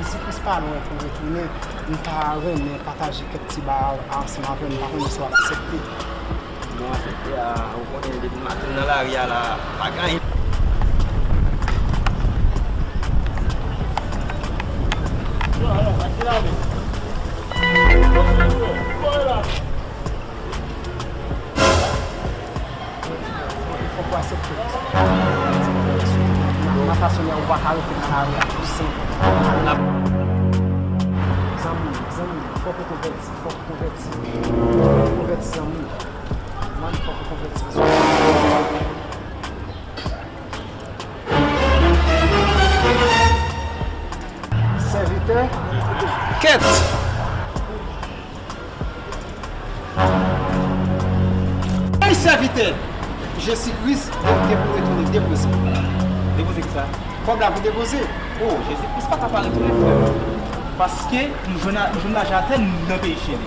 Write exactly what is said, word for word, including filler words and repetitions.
Jezi Kris pa lwen pou retounen, m ta renmen pataje kèk ti bagay ansanm avè w, m pa konnen si w ap aksepte. Bon, aksepte a, ou konnen depi maten m nan lari a la, pa gen anyen. Fòk w aksepte. Nan, nan fason ou pa ka rete nan lari a tou senp. Zanmi m, zanmi m, fòk ou konvèti, fòk ou konvèti. Fòk ou konvèti, zanmi m. Man, fòk ou konvèti. Sèvitè. Kèt! Ey, sèvitè! Jezi Kris gen pou retounen, depoze. Depoze kisa? Kòb la pou depoze. Oh, Jezi Kris pa ka pa retounen, frè m. Paske m jwenn a, m jwenn lajan atè nan peyi Chili.